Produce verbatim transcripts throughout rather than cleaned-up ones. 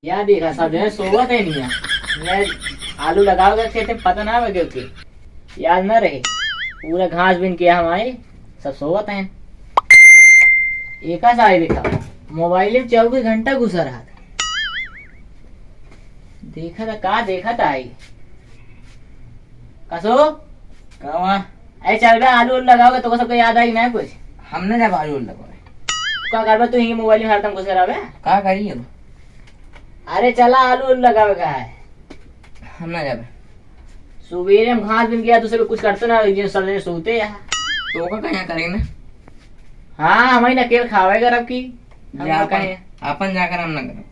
या देखा, सब जने सोवत है निया। निया आलू लगावे के खेते में पता ना लगे के। याद ना रहे। पूरा घास बीन के हम आए, सब सोवत हैं। एका सारे देखा, मोबाइल में चउबीस घंटा घुसा रहा था। देखा था, का देखा था आई? कसो? का हुआ? अरे चल बे, आलू उलू लगावे, तोका सबके याद आई ना कुछ? हम ना जाब आलू उलू लगावे। का करबे तू, यही मोबाइल में हरदम घुसे रहबे? का करी अब? अरे चला, आलू उलू लगावे का है। हम ना जाबे। सुबेरे हम घास बीन गया, दूसरे कुछ करते ना, एक दिन सब जने सोते हैं। तोका कहाँ करे ना? हाँ, हम ही ना अकेल खावे करब की। हम जा ना अपन, कहें। अपन जाकर हम ना करब।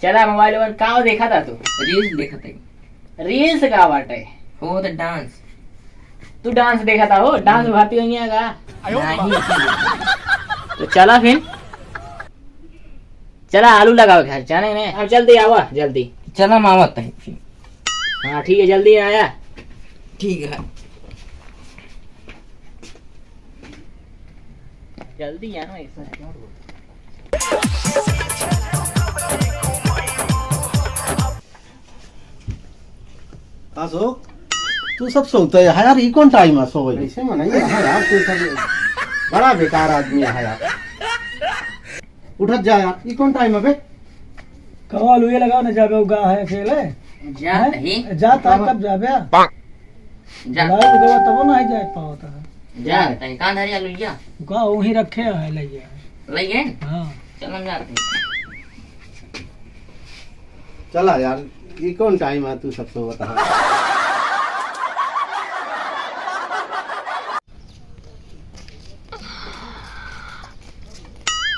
चला, मोबाइल ओबाइल का देखा था तू? Reels देखत है। Reels का बाटे? हो तो dance। तू dance देखा था हो? Dance हम्म। भारती हुई है का? नहीं, ऐसे देखा। तो चला फिर। चला आलू लगावे घर, जाने ने। अब जल्दी आवा, जल्दी। चला हम आवत है फिर। हाँ, ठीक है, जल्दी आया। ठीक है। जल्दी आना ऐसा। का सो? तू सब सोता है यार, ई कौन time है सोवे? ऐसे में नहीं है यार, तू सब बड़ा बेकार आदमी है यार। उठत जा यार, ई कौन time है बे? कहो आलू ये लगाओ ना, जाबे उगा है अकेले। जा हैं? नहीं। जा ता कब जाबे? जा। बुलाए के देवा तबो ना जाए पावत है। जा, तनी कहाँ धरी आलू लिया? का वहीं रखे है, ले गया है। ले गए? हाँ। चल हम जाते हैं। चला यार, ई कौन time है, तू सब सोवत है।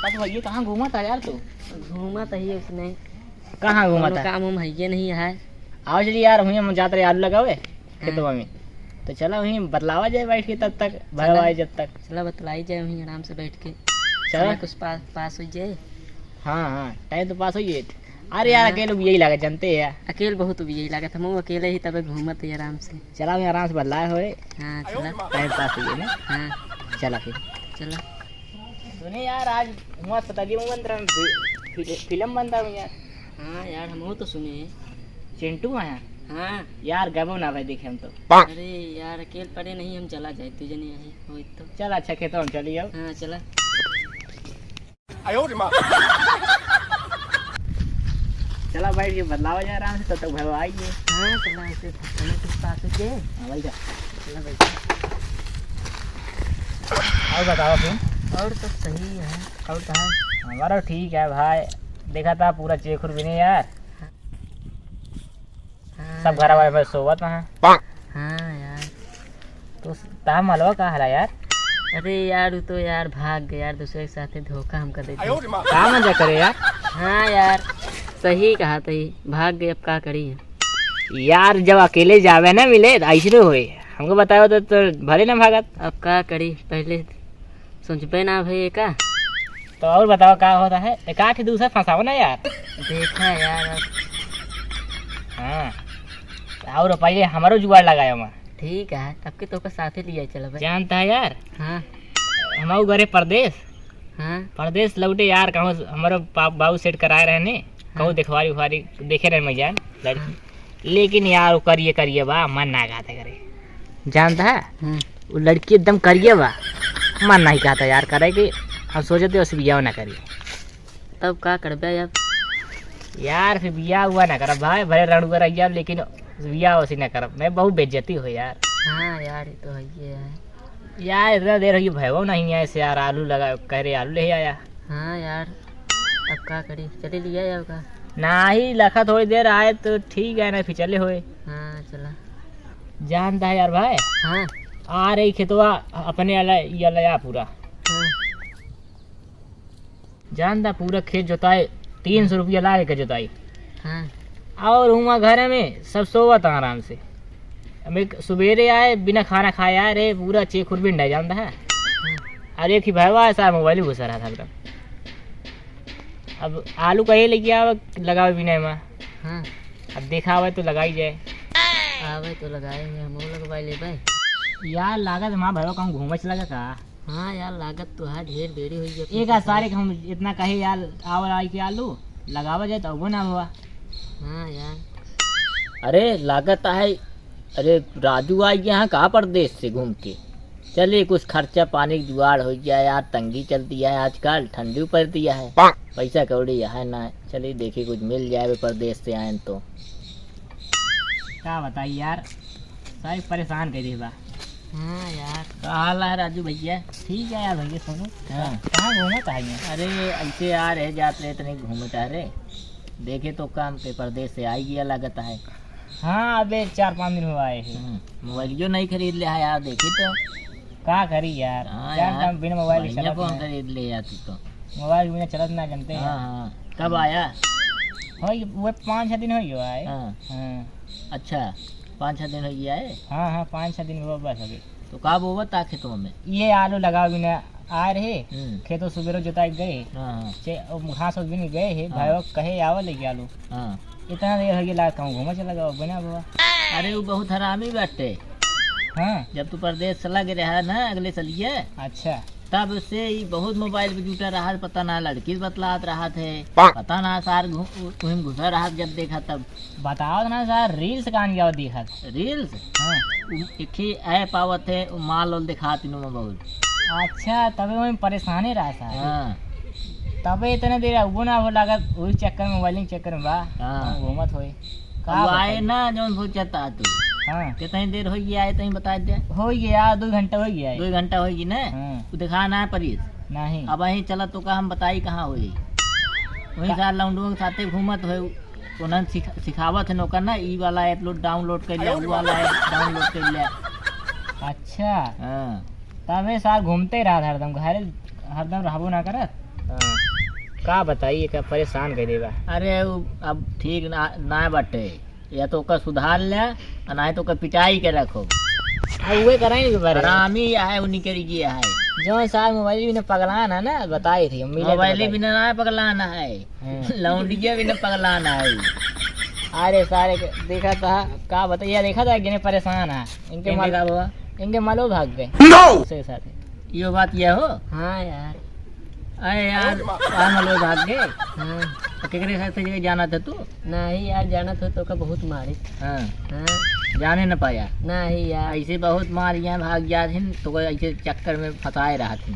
अब भैया कहाँ घूमत है यार तू? घूमत ही उसने। कहाँ घूमत कौनो है? काम हम हइये नहीं है। आओ चलिए यार, वहीं हम जात रहे आलू लगावे हाँ। खेतवा में। तो चला वहीं बतलावा जाए बैठ के तब तक, चला। भरवाए जब तक। चला बतलाई जाए वहीं आराम से बैठ के। चला। समय कुछ पा-, पास हो जाए। हाँ, हाँ, time तो पास हो जाए। अरे यार, हाँ। अकेले भी यही लागत, जानते हैं। अकेले बहुत भी यही लागत, हम अकेले ही तबे घूमत ही आराम से। चला, मैं आराम से बल्ला होए। हाँ, चला। Time pass हो जाए ना। हाँ। चला फिर। चला। सुने यार, आज मस्त तगड़ी बनत रहा, फि-, फिल्म बनत रहा यार। हाँ यार, हम तो सुने हैं। चिंटू आया? हाँ। यार, गबो ना भाई, देखे हम तो। अरे यार, अकेले पड़े नहीं, हम चला जाए, तू जने आए हो तो। चल, अच्छा, खेतवा में चली जाओ। हाँ, चला। चला बैठ के बतलावा जाए आराम से, तब तक भरवाइए। हाँ, चला, ऐसे समय कुछ पास हो जाए। हाँ, भाई जा। चला बैठ। और बताओ फिर। और सब सही है। और कहाँ? हमारा ठीक है भाई, देखा था पूरा चेखुर भी नहीं यार। हाँ। सब घर वाले में सोवत हैं। हाँ यार। तो स-, ता मलवा का हला यार? अरे यार, वो तो यार भाग गए यार, दूसरे के साथे धोखा हमका दे दिया। का मजा करे यार? हाँ यार, सही कहा तही, भाग गए, अब का करी? यार, जब अकेले जावे ना मिले, तो ऐसे नहीं होए। हमको बताओ तो, तो भले ना भागत। अब का करी, पहले सोचबे ना भई एका। तो और बताओ का होता है? एक आठ दूसरा फंसाओ ना यार। देखा यार अब। हाँ। और पहले हमारो जुगाड़ लगायो मैं। ठीक है, अब के तोका साथे लिया चलबे। जानता है यार। हाँ। हम गए परदेस। हाँ। परदेस लौटे यार, कहूँ हमारो पा-, बाबू सेट कराए रहे ने, कहूँ हाँ। देखवारी उखवारी देखे रहे मैं जान लड़की। हाँ। लेकिन यार, वो करिए, करिए बा, मन ना कहता करे। जानता है? हम्म। वो लड़की एकदम करिए बा, मन नहीं कहता यार करे कि हम सोचते बस बियाह ना करिए। तब का करबे अब? यार, फिर बियाह हुआ ना करब भाई, भले रणुआ रह जाब, लेकिन बियाह उसी ना करब। मैं बहुत बेइज्जती हो यार। हाँ यार, ये तो है ही है। यार, इतना देर हो गई, भैया नहीं आए से यार, आलू लगा, कह रहे आलू ले आया। हाँ यार, अब का करी, चले लिया जाओ का? नाही, लखा थोड़ी देर आए तो ठीक है, ना फिर चले होए। हाँ, चला। जानता है यार भाई, हाँ। आ रही खेतवा अपने वाला, ये वाला या पूरा। हाँ। जानता पूरा खेत जोताए, तीन सौ रुपया लागे के जोताई। हाँ। और हुआ घर में सब सोवत आराम से। अब एक सुबेरे आए, बिना खाना खाए आए रे, पूरा चेखुर बिंडा जानता है। हाँ। अरे एक ही भैया ऐसा मोबाइल घुसा रहा था एकदम। अब आलू का ये लेके आवे, लगावे बिना में। हाँ। अब देखा आवे तो लगाई जाए। आवे तो लगाए, हम लगवाई ले भाई। यार लागत माँ भैया कहूँ घूमे चला गया का? हाँ यार, लागत तो है, ढेर देरी हुई है। एक आज सारे के हम इतना कहे यार, आवर आई के आलू, लगावा जाए तो वो ना हुआ। हाँ यार। अरे लागत है, अरे राजू आई यहाँ का परदेस से घूम के। चली कुछ खर्चा पानी के जुगाड़ होइ जाए यार, तंगी चलती है आजकल, ठंडी पड़ती है, पैसा कौड़ी है ना। चली देखी कुछ मिल जाए, परदेस से आए तो। का बताई यार, सारी परेशान कर दी बा। हाँ यार। का हाल है राजू भैया? ठीक है यार भैया, सुनो। हाँ। कहाँ घूमत है ये? अरे ऐसे आ रहे जात रहे तनी घूमे टहरे, देखे तो काम के परदेस से आई गया लागत है। हाँ, अबे चार पाँच दिन हुआ आए हैं। हम्म, मोबाइलियो नहीं खरीद ले है यार, देखी तो। का करी यार, हाँ चार यार, टाइम बिना मोबाइल के बढ़िया चलत फोन ना। खरीद ले यार तू तो। मोबाइल बिना चलत ना, जानते हैं। हाँ, हाँ। कब आया? हो, ये, वो पाँच छः दिन हो गया आए। हाँ। हाँ। अच्छा, पाँच छः दिन हो गया है? हाँ, हाँ, पाँच छः दिन हुआ बस अभी। तो का बोवत था खेतवा में? ये आलू लगावे बिना आ रहे, हम्म। खेतों सुबेरो जोताई गए। हाँ, हाँ। चे-, घास उस बिन गए है, हाँ। भाई कहे आवा लेके आलू। हाँ। इतना देर हो गया, कहूँ घूमा चला गया, बना बाबा। अरे वो बहुत हरामी बाटे। हाँ। जब तू परदेस चला गया रहा ना अगले सलिए, अच्छा। तब से ही बहुत मोबाइल पे जुटा रहा, पता ना लड़की से बतलात रहा थे, पता ना सार घु-, वहीं घुसा रहा जब देखा तब। बताओ ना सार, रील्स कान गया देखा था। रील्स? हाँ। उ-, एक ही ऐप आवत है, वो माल वाल दिखाती नु में बहुत। अच्छा, तबे वहीं परेशाने रहा सार। हाँ। तबे इतने देर उबो ना हो लागत, वही चक्कर में, मोबाइल के चक्कर में बा। हाँ। घूमत होए। का अब आए बताई? ना, जौन सोचत आ तू। हाँ। कितनी देर होई गई आए, तहीं बता दे। होई गया, दो घंटा होई गया है। दो घंटा होई गई ना? हाँ। तू दिखा ना परीस। नहीं। अब वहीं चला तो का हम बताई कहाँ होई। वहीं का- सार लौंडुओं के साथे घूमत होए, उन्हन सिख-, सिखावत है नौकर ना, ई वाला ऐप लोड, डाउनलोड कर लिया, वो वाला ऐप डाउनलोड कर लिया। अच्छा। हाँ। तबे सार घूमते रहत हरदम, घरे हरदम रहबो ना करत। हाँ। का बताई, का परेशान कर देबा। अरे, उ अब ठीक ना, ना बाटे। या तो ओकर सुधार ले, आ नाहीं तो ओकर पिटाई के रखो। आ, उहे कराई नहीं बारे। हरामी है, उ निकल गया है। जो सार मोबाइल बिना पगलान है ना, बताई थी, हम मिले तो मोबाइल बताई। बिना ना पगलान है। हाँ। लौंडिया बिना पगलान है। अरे सारे के, देखा था, का बताइए, देखा था, गिने परेशान है। इनके इनके माल-, का हुआ? इनके मालो भाग गए। No! से साथ। यो बात ये हो? हाँ यार। अरे यार, अरे बा- वहाँ मलबे भाग गए? हाँ। तो केकरे साथ जगह जाना था तू? नहीं यार, जाना था तो का बहुत मारे। हाँ। हाँ। जाने न पाया? नहीं यार। ऐसे बहुत मार यहाँ भाग जात हिन, तो कोई ऐसे चक्कर में फंसाए रहत हिन।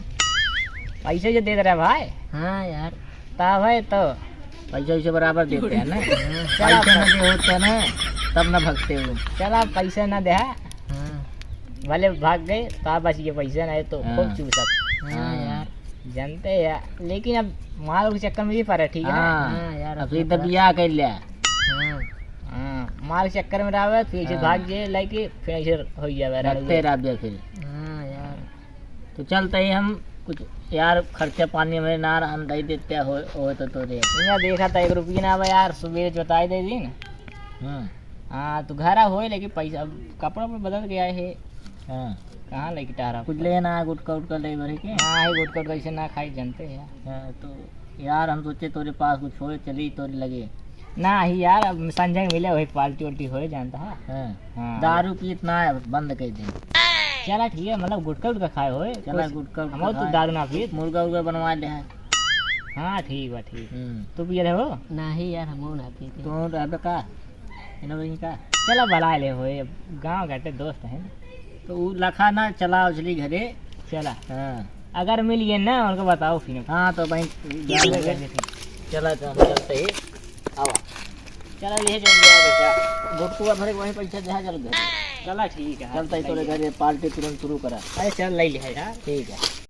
पैसे जो देत रहे भाई। हाँ यार। तब है तो। पैसा वैसे बराबर देते हैं ना? हाँ। पैसा ना दे होते ना, तब ना भगते हो। चला, पैसा ना दे, हाँ। हाँ। भले भाग गए, तो आप बच गए, पैसा ना है तो हाँ। खूब चूसब। हाँ हाँ। यार। जानते हैं यार, लेकिन अब माल के चक्कर में भी पड़ा, ठीक है ना? हाँ। हाँ यार, अब अपना फिर तो पड़ा। बियाह कर लिया। हाँ। हाँ, माल के चक्कर में रहा, फिर ऐसे हाँ। भाग गए, लाइके फिर ऐसे हो गया, भागते रह गया फिर। हाँ यार। तो चलते ही हम कुछ यार खर्चा पानी में ना हम दे देते हो, हो तो, तो दे। इहाँ देखा था एक रुपया ना बा यार, सुबह जोताई दे दिन। हाँ। हाँ, तो घरा होए लेकिन पैसा, अब कपड़ा उपड़ा बदल गया है। हाँ। कहाँ लेके टहरा? कुछ लेना है, गुटखा उटखा ले भरे के? हाँ, है गुटखा उटखा ऐसे ना खाई, जानते हैं। हाँ, तो यार हम सोचे तोरे पास कुछ होए, चली तोरे लगे। ना ही यार, अब संजय मिले, वही पार्टी उल्टी होए, जानता है। हाँ। हाँ। दारू पीत ना है, बंद कर दे। चला ठीक है, मतलब गुटखा उटखा खाए होए, चला कुछ गुटखा उटखा हम तो खाए। दारू ना पीत। मुर्गा उर्गा बनवा ले है। हाँ, ठीक बा, ठीक। हम्म। तू पिए रहो? नहीं यार, हम ना पीते। तू रहबे का? इन्हें वही का? चला भला ले होए, गाँव घाटे दोस्त हैं। तो उ लखा ना चला उछली घरे। चला। हाँ। अगर मिल गए ना, उनको बताओ फिर। हाँ, तो भाई, ठीक है, ठीक है। चला, तो हम चलते ही। आवा। चला, ये चल गया बेटा। गुटकुआ भरे के वहीं पैसा दे, चल घर। चला, ठीक है। चलते ही तोरे घरे पार्टी तुरंत शुरू करा। अरे, चल, ले लिया यार। ठीक है।